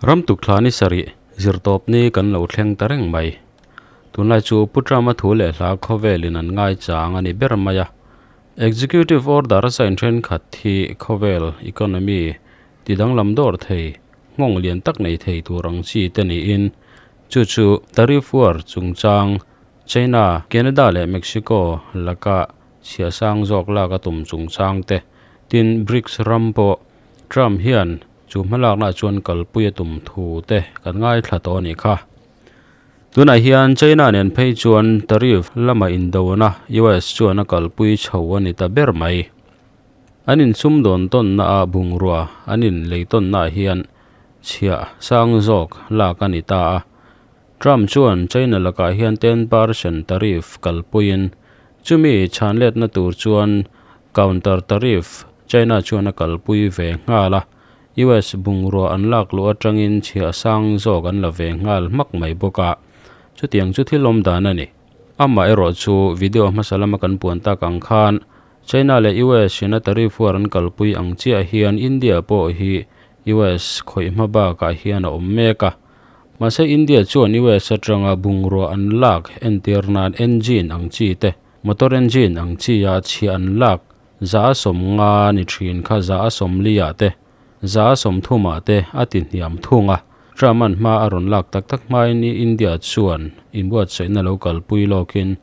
Ram tukthla ni sarih zirtawp ni kan lo thleng ta reng mai. Tunlai chu Pu Trump-a thu leh hla khawvelin an ngaichang a ni ber mai a. Executive order a sign thenkhat hi khawvel economy ti danglam dawr thei, nghawng lian tak nei thei tur ang chi te niin chu chu tariff war chungchang China, Canada leh Mexico laka chhia sang zawk lak a tum chungchang te tin BRICS ram pawh Trump hian Chu hmalaknaah chuan kalpui a tum thu te kan ngaithla tawh a nih kha. Tunah hian China nen phei chuan tariff lama indona US chuan a kalpui chho a ni ta ber mai. An insumdawn tawnna a bungrua an inlei tawnnaah hian chhiah sang zawk lak a ni ta a. Trump chuan China lakah hian 10% tariff kalpuiin chumi chhanletna tur chuan counter tariff China chuan a kalpui ve nghal a, US bungrua an lak luh atangin chhiah sang zawk an la ve nghal hmak mai bawk a, chutiang chu thil awm dan a ni. Amaherawh chu video hmasa lama kan puan tak ang khan China leh US in a tariff war an kalpui ang chiah hian India pawh hi US khawih hma bakah hian a awm mek a. Mahse India chuan US atanga bungrua an lak entir nan engine ang chi te, motor engine ang chi a chhiah an lak 50% ni thin kha 40% te, 30% te a ti hniam thung a. Trump-a'n hma a rawn lak tak tak hmain India chuan inbuatsaihna lo kalpui lawkin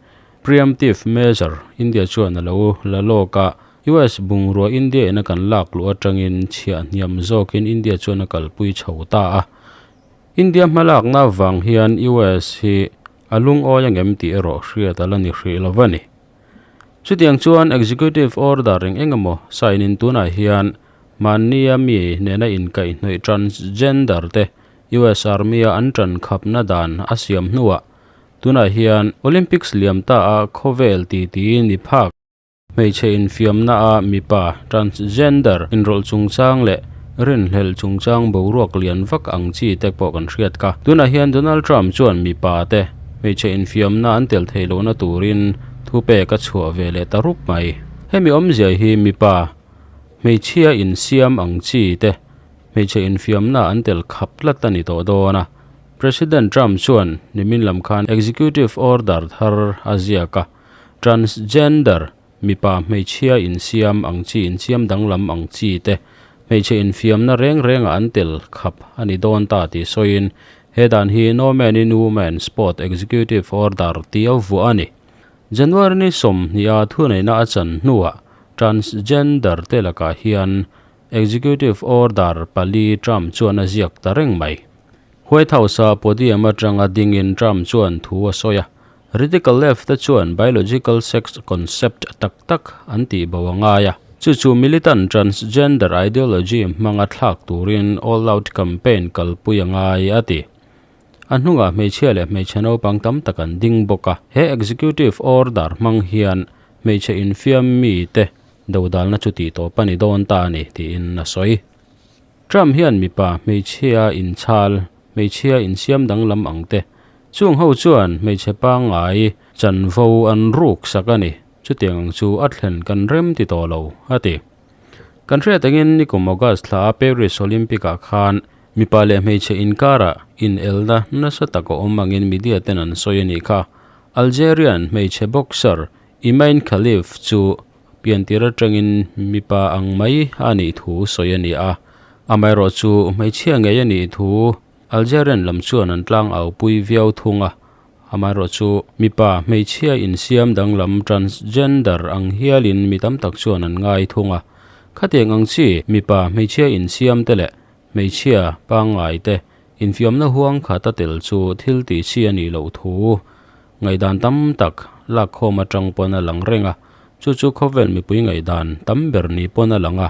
preemptive measure India chuan a lo la lawk a. US bungrua India ina kan lak luh atangin chhiah hniam zawkin India chuan a kalpui chho ta a. India hmalakna vang hian US hi a lungawi angem tih erawh hriat a la ni hrih lo a ni. Chutiang chuan Executive Order eng eng emaw sign in tunah hian mahnia mi nena inkaihhnawih transgender te US Army a an tan khapna dan a siam hnuah tunah hian Olympics liam ta a khawvel titi ni phak hmeichhe infiamna a mipa transgender inrawlh chungchang leh rinhlelh chungchang boruak lian vak ang chi te pawh kan hriat kha. Tunah hian Donald Trump chuan mipa te hmeichhe infiamna an tel theih lohna turin thupek a chhuah ve leh ta rup mai. Hemi awmzia hi mipa hmeichhia insiam ang chi te hmeichhe infiamna an tel khap tlat a ni tawh dawn a. President Trump chuan nimin lam khan executive order thar a ziak a, transgender Mipa hmeichhia insiam ang chi insiam danglam ang chi te hmeichhe infiamna reng rengah an tel khap a ni dawn ta tih sawiin he dan hi No Man in Woman Sport Executive Order tia vuah a ni. January ni 20 a thuneihna a chan hnuah transgender te lakah hian Executive Order pali Trump chuan a ziak ta reng mai. White House-a podium atanga dingin Trump chuan thu a sawi a, Radical left te chuan biological sex concept tak tak an tih bo a ngai a, chu chu militant transgender ideology hmanga thlak turin all-out campaign kalpui a ngai a ti. A hnungah hmeichhia leh hmeichhe naupang tam tak an ding bawk a, he executive order hmang hian hmeichhe infiam mite dodalna chu tih tawp a ni dawn ta a ni tiin a sawi. Trump hian mipa hmeichhia inchhal, hmeichhia insiam danglam ang te, chung ho chuan hmeichhe pangngai chanvo an ruk sak a ni, chutiang ang chu a thlen kan rem ti tawh lo, a ti. Kan hriat angin nikum August thla a Paris Olympic-ah khan mipa leh hmeichhe inkarah inelna nasa tak a awm angin media ten an sawi a nih kha. Algerian hmeichhe boxer Imane Khelif chu Piantir atangin mipa ang mai a nih thu sawi a ni a, amaherawh chu hmeichhia ngei a nih thu Algerian lam chuan an tlang au pui viau thung a, amaherawh chu mipa hmeichhia insiam danglam transgender ang hialin mi tam tak chuan an ngai thung a, khatiang ang chi mipa hmeichhia insiam te leh hmeichhia pangngai te infiamna huang khat a tel chu thil tih chi a nih loh thu Ngaihdan tam tak lakkhawm atang pawn a lang reng a, chu chu khawvel mipui ngaihdan tam ber ni pawn a lang a.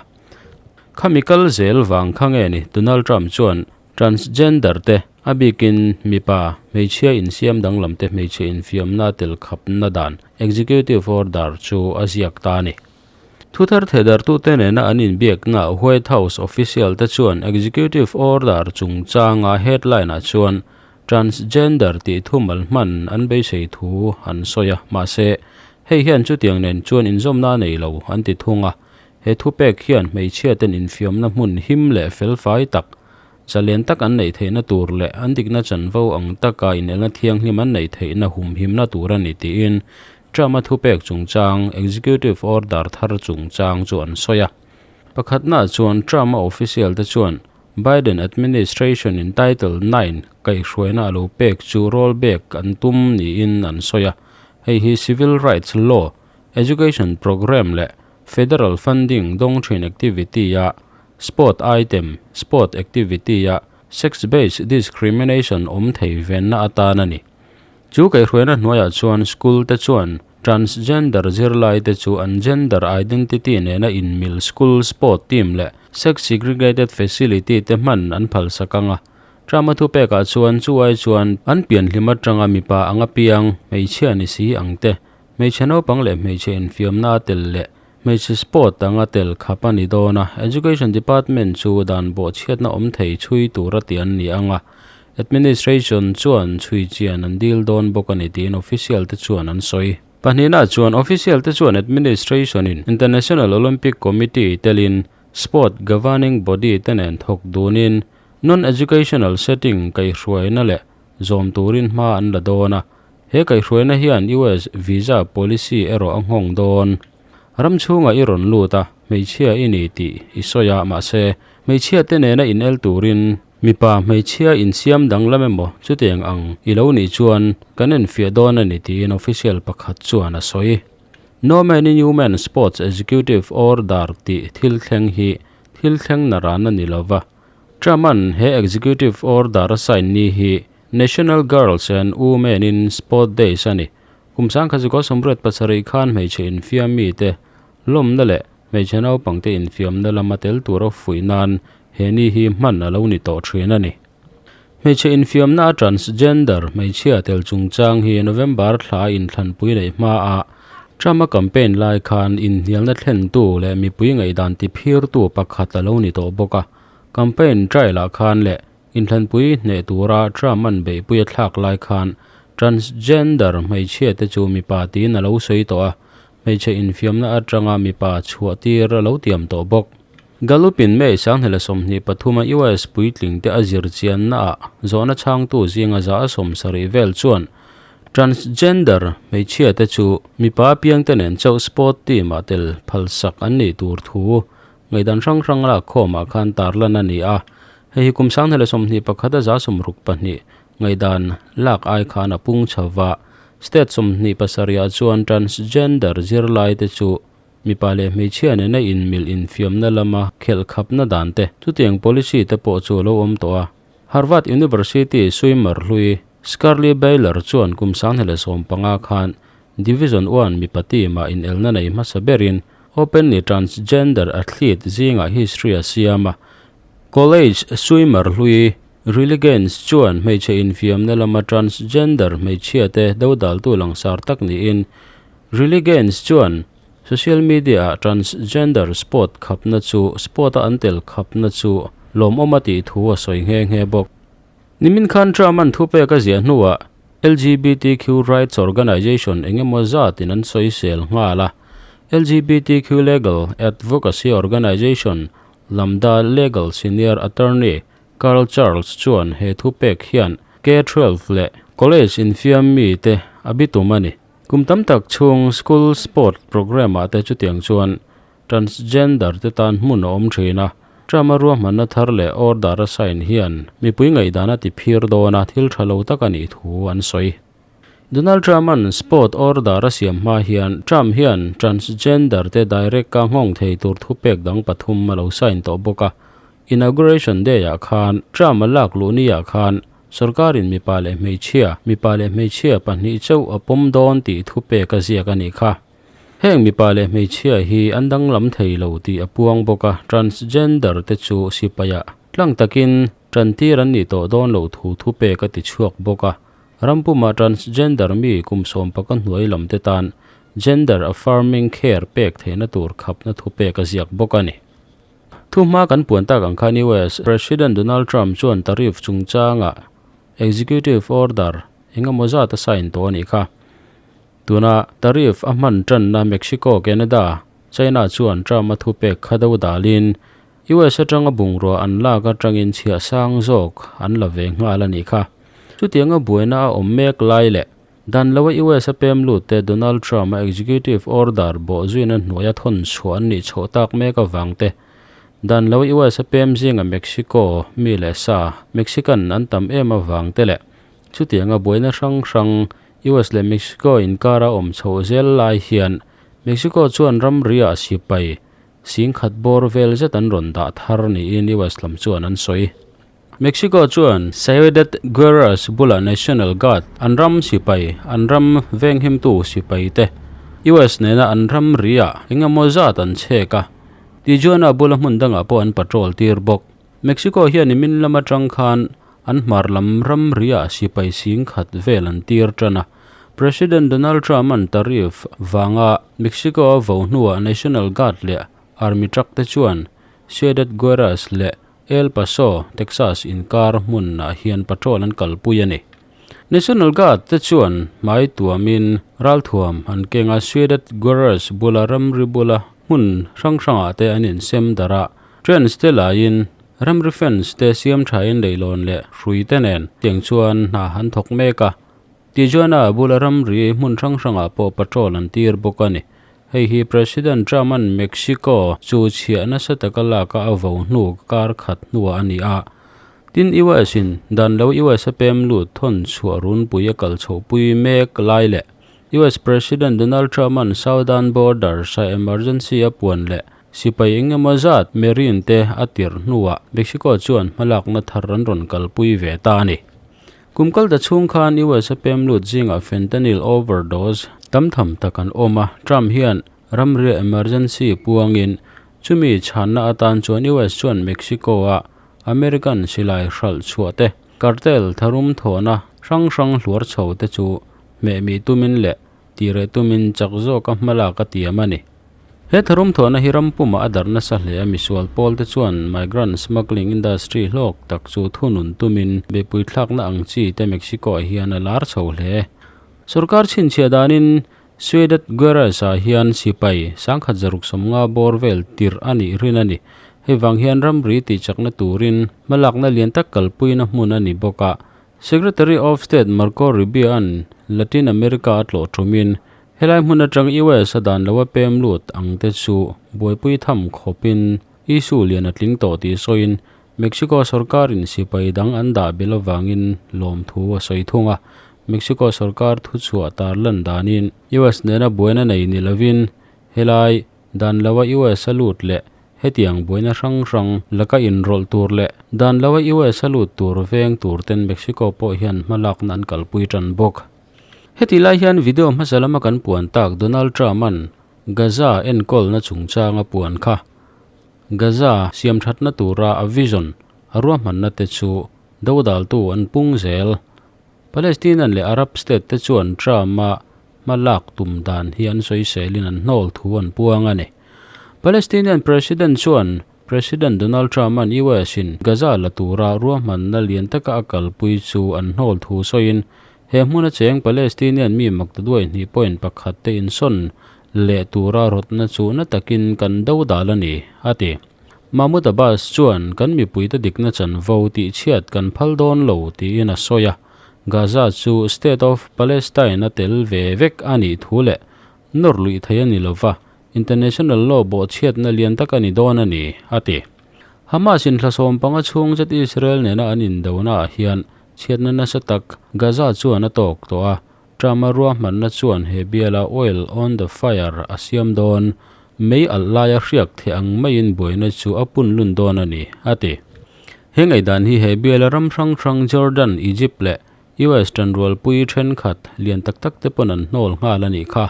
Khami kal zel vang kha nge ni Donald Trump chuan transgender te, a bikin mipa, hmeichhia insiam danglam te hmeichhe infiamna tel khapna dan executive order chu a ziak ta a ni. Thuthar thehdarhtute nena an inbiakna White House official te chuan executive order chungchanga headline-ah chuan Transgender tih thumal hman an beisei thu an sawi a, mahse, hei hian chutiang nen chuan inzawmna a nei lo an ti thung a. He thupek hian hmeichhiaten infiamna hmun him leh felfai tak Zalen tak an neih theihna tur leh an dikna chanvo ang taka inelna thianghlim an neih theihna humhimna tur a ni tiin Trump-a thupek chungchang executive order thar chungchang chu an sawi a. Pakhatnaah chuan Trump-a official te chuan Biden administration in Title IX kaihhruaina a lo pek chu roll back an tum niin an sawi a. Hei hi civil rights law, education program leh federal funding dawng thin activity-a sport item, sport activity-a sex-based discrimination awm thei venna atan a ni. Chu kaihhruaina hnuaiah chuan school te chuan transgender zirlai te chu an gender identity nena inmil school sport team leh sex segregated facility te hman an phalsak ang a. Trump-a thupekah chuan chu ai chuan an pianhlim atanga mipa anga piang hmeichhia ni si ang te, hmeichhe naupang leh hmeichhe infiamna a tel leh hmeichhe sport anga tel khap a ni dawn a. Education Department chu dan bawhchhiatna awm thei chhui tura tih an ni ang a, Administration chuan chhui chian an dil dawn bawk a ni tiin official te chuan an sawi. Pahnihna chuan official te chuan Administration in International Olympic Committee telin sport governing body te nen thawk dunin non-educational setting kaihhruaina leh zawm turin hma an la dawn a, he kaihhruaina hian US visa policy erawh a nghawng dawn. Ram chhungah i rawn lut a, hmeichhia i ni tih i sawi a, mahse hmeichhia te nena inel turin mipa hmeichhia insiam danglam emaw chutiang ang i lo nih chuan kan enfiah dawn a ni tiin official pakhat chuan a sawi. No Man in Human Sports Executive Order tih thil thleng hi thil thleng naran a ni lova, Trump-a'n he executive order a sign ni hi National Girls and Women in Sport Days a ni. Kum 1977 khan hmeichhe infiam mite lawmna leh hmeichhe naupangte infiamna lama tel tura fuih nan he ni hi hman a lo ni tawh thin a ni. Hmeichhe infiamna a transgender hmeichhia tel chungchang hi November thla inthlanpui neih hmaah Trump-a campaign lai khan inhnialna thlentu leh mipui ngaihdan tiphirtu pakhat a lo ni tawh bawk a. Campaign trail-ah khan leh inthlanpui hneh tura Trump-a'n beihpui a thlak lai khan transgender hmeichhia te chu mipa tiin a lo sawi tawh a, hmeichhe infiamna atanga mipa chhuah tir a lo tiam tawh bawk. Gallup-in May 2023 a US puitling te a zir chiannaah zawhna chhangtu zinga za a 70 vel chuan transgender hmeichhia te chu mipa apiang te nen chauh sport team-ah tel phalsak an nih tur thu ngaihdan hrang hrang lak khawmah khan tarlan a ni a. Hei hi kum 2021 a za 62 ngaihdan lak ai khan a pung chho va. State 27 ah chuan transgender zirlai te chu mipa leh hmeichhia nena inmil infiamna lama khelh khapna dan te chutiang policy te pawh chu a lo awm tawh a. Harvard University swimmer hlui Scarley Baylor chuan kum 2015 khan Division I mipa team ah inelna nei hmasa berin openly transgender athlete zingah history a siam a. College swimmer hlui Riley Gaines chuan hmeichhe infiamna lama transgender hmeichhia te dodaltu langsar tak niin Riley Gaines chuan social media ah transgender sport khapna chu sport a an tel khapna chu lawmawm a tih thu a sawi nghe nghe bawk. Nimin khan Trump-a'n thupek a ziah hnuah LGBTQ rights organization eng emaw zatin an sawisel nghal a, LGBTQ legal advocacy organization Lambda Legal senior attorney Carl Charles chuan he thupek hian K-twelve leh college infiam mite a bitum a ni. Kum tam tak chhung school sport program-ah te chutiang chuan transgender te tan hmun a awm thin a, Trump-a ruahmanna thar leh order a sign hian mipui ngaihdan a ti phir dawn a, thil tha lo tak a nih thu an sawi. Donald Trump-a'n sport order a siam hma hian Trump hian transgender te direct-a nghawng thei tur thupek dang pathum a lo sign tawh bawk a. Inauguration Day-ah khan Trump-a lak luh ni-ah khan Sorkarin mipa leh hmeichhia, mipa leh hmeichhia pahnih chauh a pawm dawn tih thupek a ziak a nih kha. Heng mipa leh hmeichhia hi an danglam thei lo tih a puang bawk a, transgender te chu sipaiah tlang takin tantir an nih tawh dawn loh thu thupek a ti chhuak bawk a. Rampuma transgender mi kum sawmpaka hnuai lam te tan gender affirming care pek theihna tur khapna thupek a ziak bawk a ni. Thu hma kan puan tak ang khan US President Donald Trump chuan tariff chungchangah executive order engemaw zat a sign tawh a nih kha. Tuna tariff a hman tanna Mexico, Canada, China chuan Trump a thupek kha do dalin US atanga bungrua an lak atangin chhiah sang zawk an la ve nghal a nih kha. Chutianga buaina a awm mek lai leh dan loa US a pem lut te Donald Trump-a executive order bawhzuina hnuaia thawn chhuah an nih chhoh tak mek avang te, dan loa US a pem zinga Mexico mi leh sa Mexican an tam em avang te leh chutianga buaina hrang hrang US leh Mexico inkara awm chhoh zel lai hian Mexico chuan ramri ah sipai singkhat bawr vel zet an rawn dah thar niin US lam chuan an sawi. Mexico chuan Ciudad Juarez bulah National Guard, an ram sipai, an ram venghimtu sipai te US nena an ramri ah eng emaw zat an chhek a, Tijuana bula hmun dangah pawh an patrol tir bawk. Mexico hian nimin lam atang khan an hmar lam ramri ah sipai singkhat vel an tir tan a. President Donald Trump-a'n tariff vanga Mexico a vo hnuah National Guard leh Army truck te chuan Ciudad Juarez leh El Paso, Texas inkar hmunah hian patrol an kalpui a ni. National Guard te chuan hmai tuamin ralthuam an keng a, Ciudad Juarez bula ramri bula hmun hrang hrangah te an insem darh a, trains te laiin ramri fence te siam thain leilawn leh hrui te nen tiang chuan hna an thawk mek a. Tijuana bula ramri hmun hrang hrangah pawh patrol an tir bawk a ni. Hei hi President Trump-a'n Mexico chu chhiah nasa taka laka a vo hnu kar khat hnuah a ni a. Tin, US-in dan lo US a pem lut thawn chhuah runpui a kal chhohpui mek lai leh US President Donald Trump-a'n Southern border sa emergency a puan leh sipai eng emaw zat Marine te a tirh hnuah Mexico chuan hmalakna thar an rawn kalpui ve ta a ni. Kum kal ta chhung khan US a pem lut zingah fentanyl overdose tam tham tak an awm a, Trump hian ramria emergency puangin chumi chhanna atan chuan US chuan Mexico-a American silai hralh chhuah te, cartel tharum thawhna hrang hrang hluar chho te chu hmehmih tumin leh tireh tumin chak zawka hmalak a tiam a ni. He tharum thawhna hi ram pumah a darh nasa hle a, misual pawl te chuan migrant smuggling industry hlawk tak chu thunun tumin beihpui thlakna ang chi te Mexico ah hian a lar chho hle. Sorkar chhinchhiah danin Ciudad Juarez ah hian sipai sangkhat zaruk sawmnga bawr vel tirh a nih rin a ni. Hei vang hian ramri tihchakna turin hmalakna lian tak kalpuina hmun a ni bawk a. Secretary of State Marco Rubio-a'n Latin America a tlawh thumin Helai hmun atang US a dan lo a pem lut ang te chu buaipui tham khawpin issue lian a tling tawh tih sawiin Mexico sorkarin sipai dang an dah belh avangin lawmthu a sawi thung a. Mexico sorkar thuchhuah tarlan danin US nena buaina nei ni lovin helai dan lo a US a lut leh hetiang buaina hrang hrang laka inrawlh tur leh dan lo a US a lut tur veng tur ten Mexico pawh hian hmalakna an kalpui tan bawk. Heti lai hian video hmasa lama kan puan tak Donald Trump-a'n Gaza enkawlna chungchanga puan kha Gaza siam thatna tura a vision a ruahmanna te chu dodaltu an pung zel. Palestinian leh Arab state te chuan Trump-a hma lak tum dan hi an sawiselin an hnawl thu an puang a ni. Palestinian President chuan President Donald Trump-a'n US-in Gaza la tura ruahmanna lian taka a kalpui chu an hnawl thu sawiin, he hmuna cheng Palestinian mi maktaduai hnih point pakhat te insawn leh tura rawtna chu na takin kan do dal a ni, a ti. Mahmoud Abbas chuan kan mipuite dikna chanvo tihchhiat kan phal dawn lo tiin a sawi a, Gaza chu State of Palestine a tel ve vek a nih thu leh nawr luih thei a ni lova, International law bawhchhiatna lian tak a ni dawn a ni, a ti. Hamas in thlasawm panga chhung zet Israel nena an indonaah hian chhiatna nasa tak Gaza chuan a tawk tawh a, Trump-a ruahmanna chuan he biala oil on the fire a siam dawn, mei alh laia hriak theh ang maiin buaina chu a pun lun dawn a ni, a ti. He ngaihdan hi he biala ram hrang hrang Jordan, Egypt leh US tanrualpui thenkhat lian tak tak te pawn an hnawl nghal a nih kha.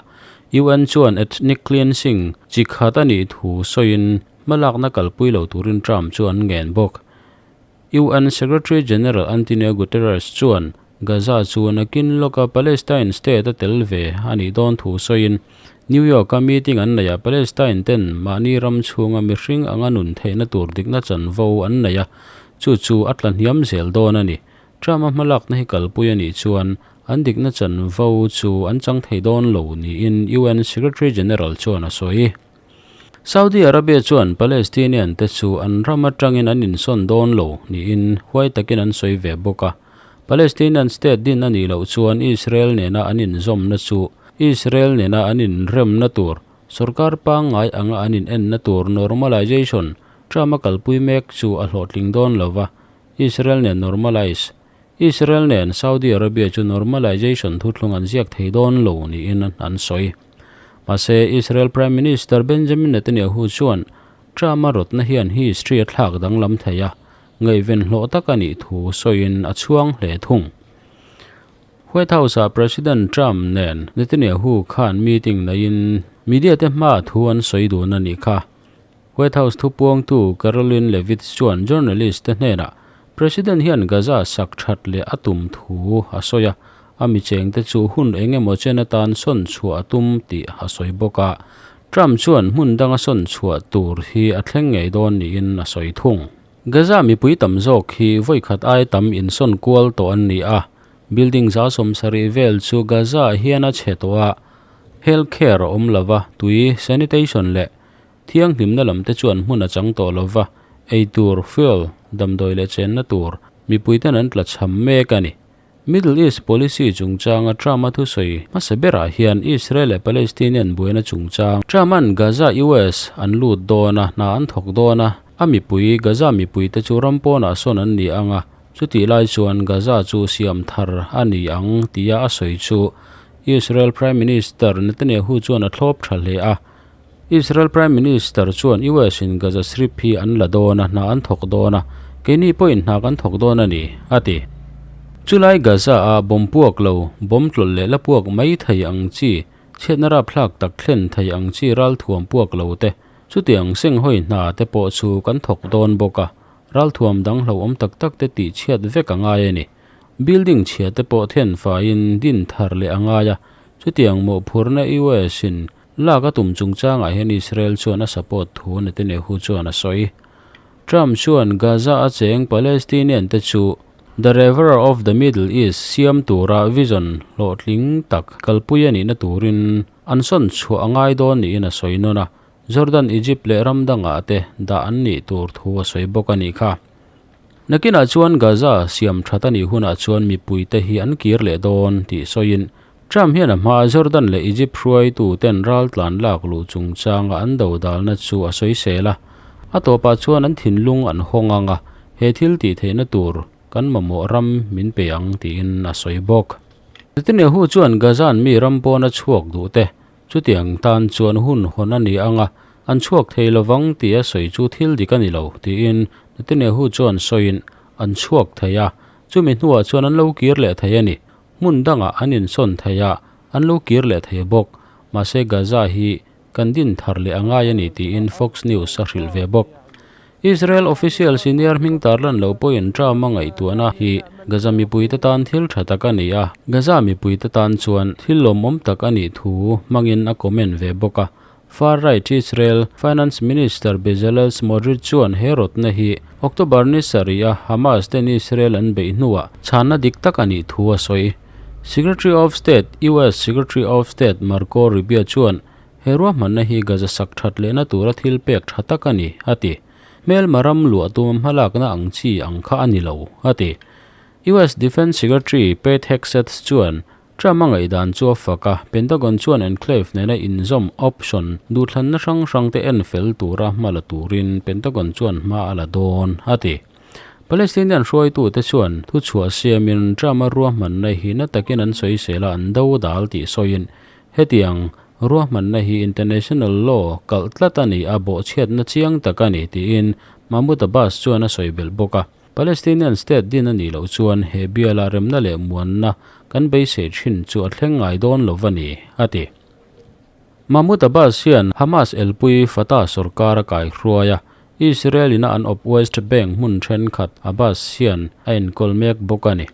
UN chuan ethnic cleansing chi khat a nih thu sawiin hmalakna kalpui lo turin Trump chu an ngen bawk. UN Secretary General Antonio Guterres chuan Gaza chu nakin lawka Palestine state a tel ve a nih dawn thu sawiin New York-a meeting an neihah Palestine ten mahni ram chhunga mihring anga nun theihna tur dikna chanvo an nei a, chu chu a tla hniam zel dawn a ni. Trump-a hmalakna hi kalpui a nih chuan an dikna chanvo chu an chang thei dawn lo niin UN Secretary General chuan a sawi. Saudi Arabia chuan Palestinian te chu an ram atangin an insawn dawn lo niin huai takin an sawi ve bawk a. Palestinian state din a nih loh chuan Israel nena an inzawmna chu Israel nena an inremna tur, sorkar pangngai anga an inenna tur normalization Trump a kalpui mek chu a hlawhtling dawn lo va, Israel nen normalize Israel nen Saudi Arabia chu normalization thuthlung an ziak thei dawn lo niin an sawi. Mahse, Israel Prime Minister Benjamin Netanyahu chuan Trump-a rawtna hian history a thlak danglam thei a, ngaihven hlawh tak a nih thu sawiin a chhuang hle thung. White House-ah President Trump nen Netanyahu khan meeting neiin media te hmaa thu an sawi dun a nih kha. White House thupuangtu Karoline Leavitt chuan journalist te hnenah President hian Gaza sak that leh a tum thu a sawi a, a mi chengte chu hun eng emaw chen atan sawn chhuah a tum tih a sawi bawk a. Trump chuan hmun danga sawn chhuah tur hi a thleng ngei dawn niin a sawi thung. Gaza mipui tam zawk hi vawi khat ai tam insawn kual tawh an ni a, building 70 vel chu Gaza hian a chhe tawh a, health care a awm lova, tui, sanitation leh Thianghlimna lam te chuan hmun a chang tawh lo va, ei tur, fuel, damdawi leh chenna tur, mipuiten an tla chham mek a ni. Middle East policy chungchanga Trump-a thusawi hmasa berah hian Israel leh Palestinian buaina chungchang Trump-a'n Gaza US an lut dawn a, hna an thawk dawn a, a mipui, Gaza mipuite chu ram pawnah sawn an ni ang a, chutih lai chuan Gaza chu siam thar a ni ang tia a sawi chu Israel Prime Minister Netanyahu chuan a thlawp tha hle a. Israel Prime Minister chuan US in Gaza Strip hi an la dawn a, hna an thawk dawn a, keini pawhin hna kan thawk dawn a ni, a ti. Chulai Gaza a bomb puak lo, bomb tlawlh leh la puak mai thei ang chi, chhiatna rapthlak tak thlen thei ang chi ralthuam puak lo te, chutiang senghawi hna te pawh chu kan thawk dawn bawk a, ralthuam dang hlauhawm tak tak te tih chhiat vek a ngai a ni. Building chhia te pawh then faiin din thar leh a ngai a, chutiang mawhphurhna US in Lak a tum chungchangah hian Israel chuan a support thu Netanyahu chuan a sawi. Trump chuan Gaza a cheng Palestinian te chu The Reverer of the Middle East siam tura vision hlawhtling tak kalpui a nihna turin an sawn chhuah a ngai dawn niin a sawi nawn a, Jordan, Egypt leh ram dangah te dah an nih tur thu a sawi bawk a nih kha. Nakinah chuan Gaza siam that a nih hunah chuan mipuite hi an kir leh dawn tih sawiin Trump hian a hmaa Jordan leh Egypt hruaitu ten raltlan lak luh chungchanga an dodalna chu a sawisel a, a tawpah chuan an thinlung an hawng ang a, he thil tih theihna tur kan mamawh ram min pe ang tiin a sawi bawk. Netanyahu chuan Gaza-an mi ram pawna chhuak duh te chutiang tan chuan hun hawn a ni ang a, an chhuak thei lovang tih a sawi chu thil dik a ni lo tiin Netanyahu chuan sawiin an chhuak thei a, chumi hnuah chuan an lo kir leh thei a ni. Hmun dangah an insawn thei a, an lo kir leh thei bawk. Mahse Gaza hi kan din thar leh a ngai a ni tiin Fox News a hrilh ve bawk. Israel official senior hming tarlan lo pawhin Trump a ngaihtuahna hi Gaza mipuite tan thil tha tak a ni a, Gaza mipuite tan chuan thil lawmawm tak a nih thu hmangin a comment ve bawk a. Far-right Israel Finance Minister Bezalel Smotrich chuan he rawtna hi October ni sarih a Hamas ten Israel an beih hnuah chhanna dik tak a nih thu a sawi. Secretary of State US Secretary of State Marco Rubio chuan he ruahmanna hi Gaza sak that lehna tura thil pek tha tak a ni, a ti. Hmelma ram luah tuma hmalakna ang chi ang kha a ni lo, a ti. US Defence Secretary Pete Hegseth chuan Trump a ngaihdan chu a fak a, Pentagon chuan enclave nena inzawm option duhthlanna hrang hrangte en fel tura hma la turin Pentagon chuan hma a la dawn, a ti. Palestinian hruaitute chuan thuchhuah siamin Trump-a ruahmanna hi na takin an sawisel a, an do dal tih sawiin hetiang ruahmanna hi international law kalh tlat a ni a, bawhchhiatna chiang tak a ni, tiin Mahmoud Abbas chuan a sawi belh bawk a. Palestinian state din a nih loh chuan he biala remna leh muanna kan beisei thin chu a thleng ngai dawn lo va ni, a ti. Mahmoud Abbas hian Hamas elpui Fatah sorkar a kaihruai a, Israel ina an awp West Bank hmun thenkhat Abbas hian a enkawl mek bawk a ni.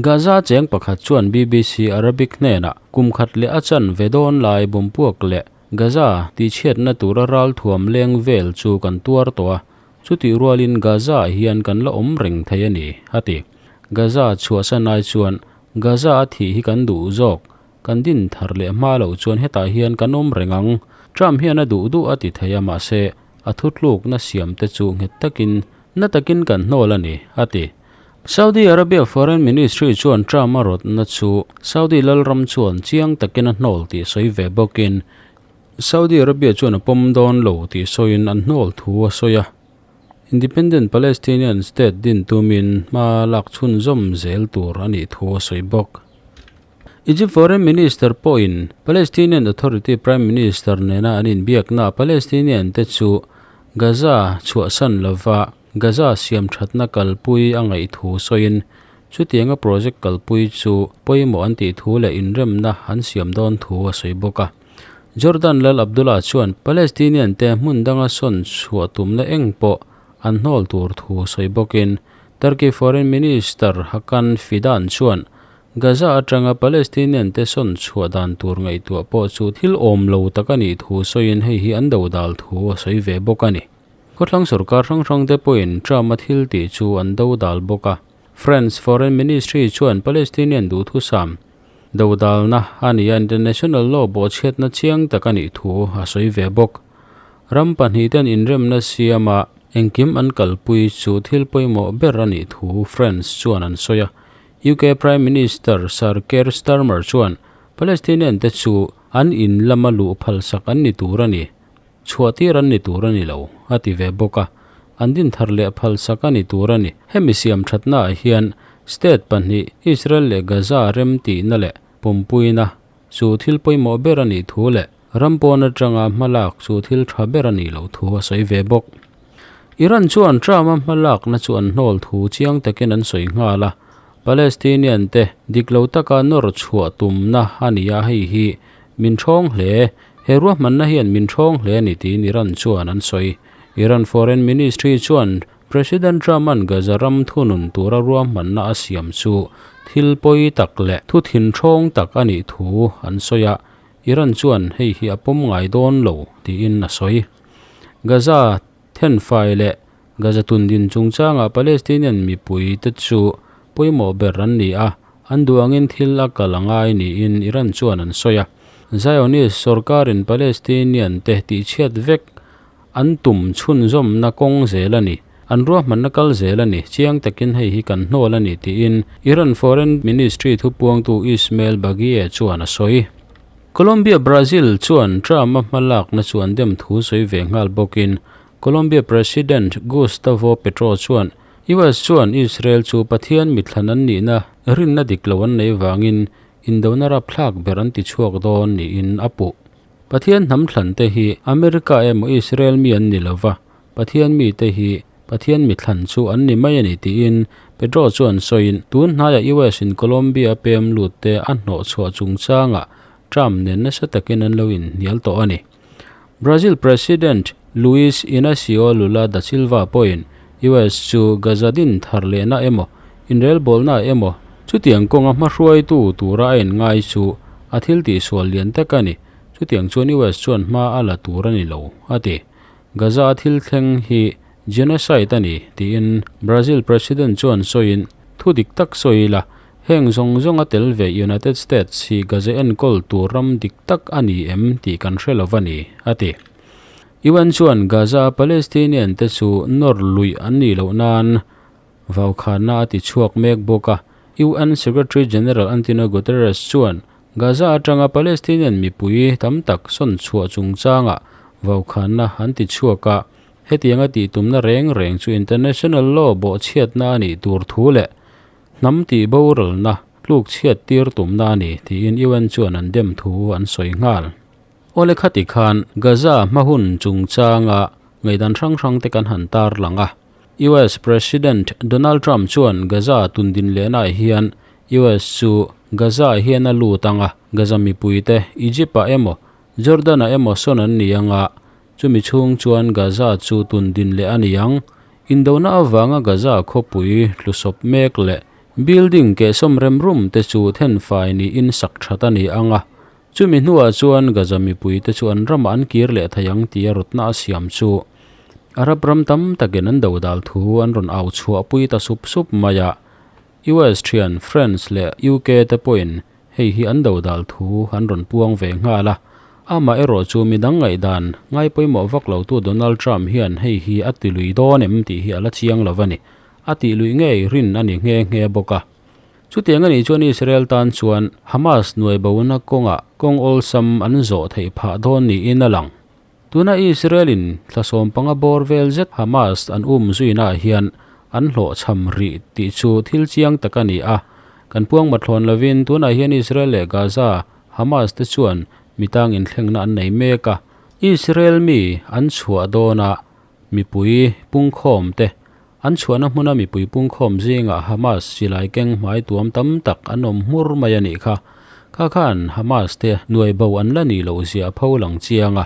Gaza cheng pakhat chuan BBC Arabic hnenah kum khat leh a chan ve dawn lai bawmpuak leh Gaza tihchhiatna tura ralthuam leng vel chu kan tuar tawh a, Chutih rualin Gaza-ah hian kan la awm reng thei a ni, a ti. Gaza chhuahsan ai chuan Gaza a thih hi kan duh zawk. Kan din thar leh hma loh chuan hetah hian kan awm reng ang. Trump hian a duh duh a ti thei a, mahse, a thutlukna siam te chu nghet takin, na takin kan hnawl a ni, a ti. Saudi Arabia Foreign Ministry chuan Trump a rawtna chu Saudi lalram chuan chiang takin a hnawl tih sawi ve bawkin, Saudi Arabia chuan a pawm dawn lo tih sawiin an hnawl thu a sawi a. Independent Palestinian State din tumin hma lak chhunzawm zel tur a nih thu a sawi bawk. Egypt Foreign Minister pawhin Palestinian Authority Prime Minister nena an inbiaknaah Palestinian te chu Gaza chhuahsan lova Gaza siamthatna kalpui a ngaih thu sawiin chutianga project kalpui chu pawimawh an tih thu leh inremna an siam dawn thu a sawi bawk a. Jordan Lal Abdullah chuan Palestinian te hmun danga sawn chhuah tumna eng pawh an hnawl tur thu sawi bawkin Turkey Foreign Minister Hakan Fidan chuan Gaza atanga Palestinian te sawn chhuah dan tur ngaihtuah pawh chu thil awm lo tak a nih thu sawiin hei hi an do dal thu a sawi ve bawk a ni. Khawthlang sorkar hrang hrang te pawhin Trump-a thil tih chu an do dal bawk a. France Foreign Ministry chuan Palestinian duhthusam do dalna a nia international law bawhchhiatna chiang tak a nih thu a sawi ve bawk. Ram pahnihten inremna siama engkim an kalpui chu thil pawimawh ber a nih thu France chuan an sawi a. UK Prime Minister Sir Keir Starmer chuan Palestinian te chu an in lama luh phalsak an ni tur a ni, chhuahtir an ni tur a ni lo, a ti ve bawk a. An din thar leh phalsak a ni tur a ni. Hemi siam thatnaah hian state pahnih Israel leh Gaza rem tihna leh pawmpuina chu thil pawimawh ber a nih thu leh ram pawn atanga hmalak chu thil tha ber a nih loh thu a sawi ve bawk. Iran chuan Trump-a hmalakna chu an hnawl thu chiang takin an sawi nghal a, Palestinian te dik lo taka nawr chhuah tumna a ni a, hei hi min thawng hle, he ruahmanna hian min thawng hle a ni tiin Iran chuan an sawi. Iran Foreign Ministry chuan President Trump-a'n Gaza ram thunun tura ruahmanna a siam chu thil pawi tak leh thu thinthawng tak a nih thu an sawi a, Iran chuan hei hi a pawm ngai dawn lo tiin a sawi. Gaza thenfai leh Gaza tundin chungchangah Palestinian mipui te chu pawimawh ber an ni a, an duh angin thil a kal a ngai niin Iran chuan an sawi a. Zionist sorkarin Palestinian te tihchhiat vek An tum chhunzawmna kawng zel a ni. An ruahmanna kal zel a ni. Chiang takin hei hi kan hnawl a ni tiin Iran Foreign Ministry thupuangtu Ismail Baghaei chuan a sawi. Colombia Brazil chuan Trump-a hmalakna chu an dem thu sawi ve nghal bawkin Colombia President Gustavo Petro chuan US chuan Israel chu Pathian mithlan an nihna rinna dik lo an nei vangin indona rapthlak ber an tichhuak dawn niin a puh. Pathian hnam thlan te hi America emaw Israel mi an ni lova, Pathian mi te hi Pathian mi thlan chu an ni mai a ni tiin Petro chuan sawiin tun hnaiah US in Colombia pem lut te a hnawh chhuah chungchangah Trump nen nasa takin an lo inhnial tawh a ni. Brazil President Luiz Inacio Lula da Silva pawhin US chu Gaza din thar lehna emaw inrelbawlna emaw chutiang kawnga hmahruaitu tura a inngai chu a thil tihsual lian tak a ni. Chutiang chuan US chuan hma a la tur a ni lo, a ti. Gaza a thil thleng hi genocide a ni, tiin Brazil President chuan sawiin, Thu dik tak sawi ila, heng zawng zawng a tel ve United States hi Gaza enkawl tur ram dik tak a ni em tih kan hre lo va ni, a ti. UN chuan Gaza a Palestinian te chu nawr luih an nih loh nan Vaukhanna a ti chhuak mek bawk a. UN Secretary General Antonio Guterres chuan Gaza atanga Palestinian mipui tam tak sawn chhuah chungchangah vaukhanna an ti chhuak a, hetianga tihtumna reng reng chu international law bawhchhiatna a nih tur thu leh hnam tihboralna tlukchhiat tir tumna a ni tiin UN chuan an dem thu an sawi nghal. Awle khati khan Gaza hma hun chungchanga ngaihdan hrang hrang te kan han tarlang a. US President Donald Trump chuan Gaza tundin lehnaah hian US chu Gaza-ah hian a lut ang a, Gaza mipuite Egypt-ah emaw, Jordan-ah emaw sawn an ni ang a, chumi chhung chuan Gaza chu tundin leh a ni ang. Indona avanga Gaza khawpui tlusawp mek leh building kehsawm rem rum te chu thenfai niin sak that a ni ang a, chumi hnuah chuan Gaza mipuite chu an ramah an kir leh thei ang tia rawtna a siam chu Arab ram tam takin an dodal thu an rawn au chhuahpui ta sup sup mai a, US thian France leh UK te pawhin hei hi an dodal thu an rawn puang ve nghal a. Amaherawhchu midang ngaihdan ngai pawimawh vak lotu Donald Trump hian hei hi a ti lui dawn em tih hi a la chiang lo a ni. A tih luih ngei rin a ni nghe nghe bawk a. Chutiang a nih chuan Israel tan chuan Hamas nuai bona kawngah kawng awlsam an zawh theih phah dawn niin a lang. Tuna Israel-in thla 15 bawr vel zet Hamas an um zuinaah hian an hlawhchham rih tih chu thil chiang tak a ni a. Kan puang mathlawn lovin tunah hian Israel leh Gaza Hamas te chuan mitang inthlengna an nei mek a. Israel mi an chhuah dawnah mipui pungkhawm te an chhuahna hmuna mipui pungkhawm zingah Hamas silai keng hmai tuam tam tak an awm hmur mai a nih kha. Kha khan Hamas te nuai bo an la nih loh zia a pho lang chiang a.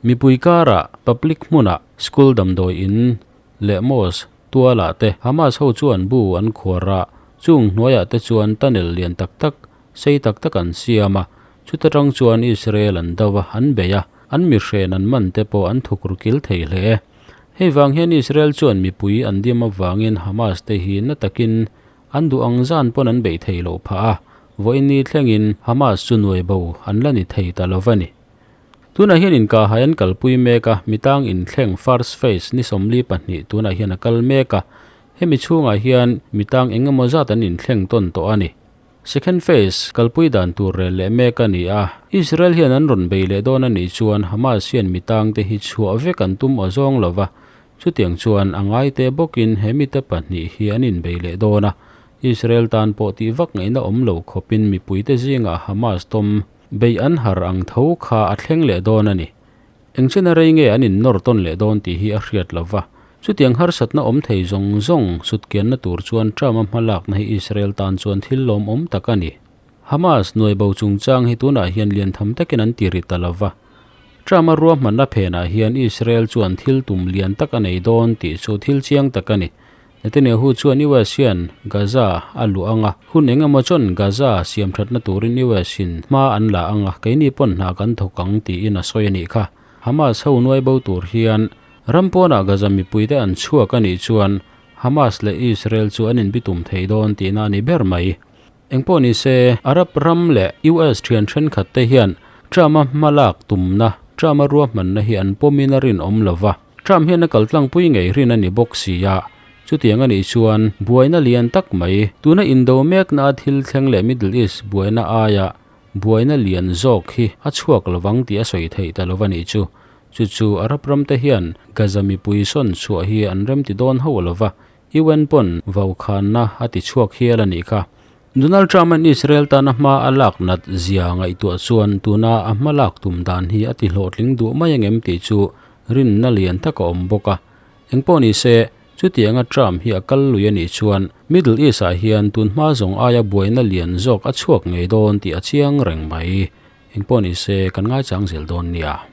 Mipui karah public hmunah school damdawi in leh mosque tualah te Hamas ho chuan bu an khuar a, chung hnuaiah te chuan tunnel lian tak tak sei tak tak an siam a, chuta tang chuan Israel an do a, an bei a, an mihren an man te pawh an thuk ru kil thei hle. Hei vang hian Israel chuan mipui an dim avangin Hamas te hi na takin an duh ang zan pawn an beih theih loh phah a, vawiin thlengin Hamas chu nuai bo an la ni thei ta lo va ni. Tunah hian inkahhai an kalpui mek a, mitang inthleng first phase ni 42 tunah hian a kal mek a, hemi chhungah hian mitang eng emaw zat an inthleng tawn tawh a ni. Second phase kalpui dan tur rel leh mek a ni a, Israel hian an rawn bei leh dawn a nih chuan Hamas hian mitangte hi chhuah vek an tum aw zawng lo va, chutiang chuan a ngaite bawkin he mite pahnih hi an inbei leh dawn a, Israel tan pawh tih vak ngaihna awm lo khawpin mipuite zingah Hamas tawm bei an har ang tho kha a thleng leh dawn a ni. Engchen a rei nge an innawr tawn leh dawn tih hi a hriat lo va. Chutiang harsatna awm thei zawng zawng sutkianna tur chuan Trump-a hmalakna hi Israel tan chuan thil lawmawm tak a ni. Hamas nuai bo chungchang hi tunah hian lian tham takin an ti ri ta lo va. Trump-a ruahmanna phenah hian Israel chuan thil tum lian tak a nei dawn tih chu thil chiang tak a ni. Netanyahu chuan US hian Gaza a luah ang a, hun eng emaw chuan Gaza siam thatna turin US in hma an la ang a, keini pawn hna kan thawk ang tiin a sawi a nih kha. Hamas ho nuai bo tur hian ram pawnah Gaza mipuite an chhuak a nih chuan Hamas leh Israel chu an inbitum thei dawn tihna a ni ber mai. Engpawh ni se, Arab ram leh US thian thenkhat te hian Trump-a hma lak tumna, Trump-a ruahmanna hi an pawmin a rinawm lo va. Trump hian a kaltlangpui ngei rin a ni bawk si a, chutiang a nih chuan buaina lian tak mai, tuna indo mekna a thil thleng leh Middle East buaina aia buaina lian zawk hi a chhuak lovang tih a sawi theih ta lo a nih chu. Chu chu Arab ram te hian Gaza mipui sawn chhuah hi an remti dawn ho lo va, UN pawn vaukhanna a ti chhuak hial a nih kha. Donald Trump-a'n Israel tana hma a lak nat zia ngaihtuah chuan tuna a hma lak tum dan hi a ti hlawhtling duh mai angem tih chu rinna lian tak a awm bawk a. Engpawh ni se, chutianga Trump hi a kal lui a nih chuan Middle East-ah hian tun hma zawng aia buaina lian zawk a chhuak ngei dawn tih a chiang reng mai. Engpawh ni se, kan ngaichang zel dawn nia.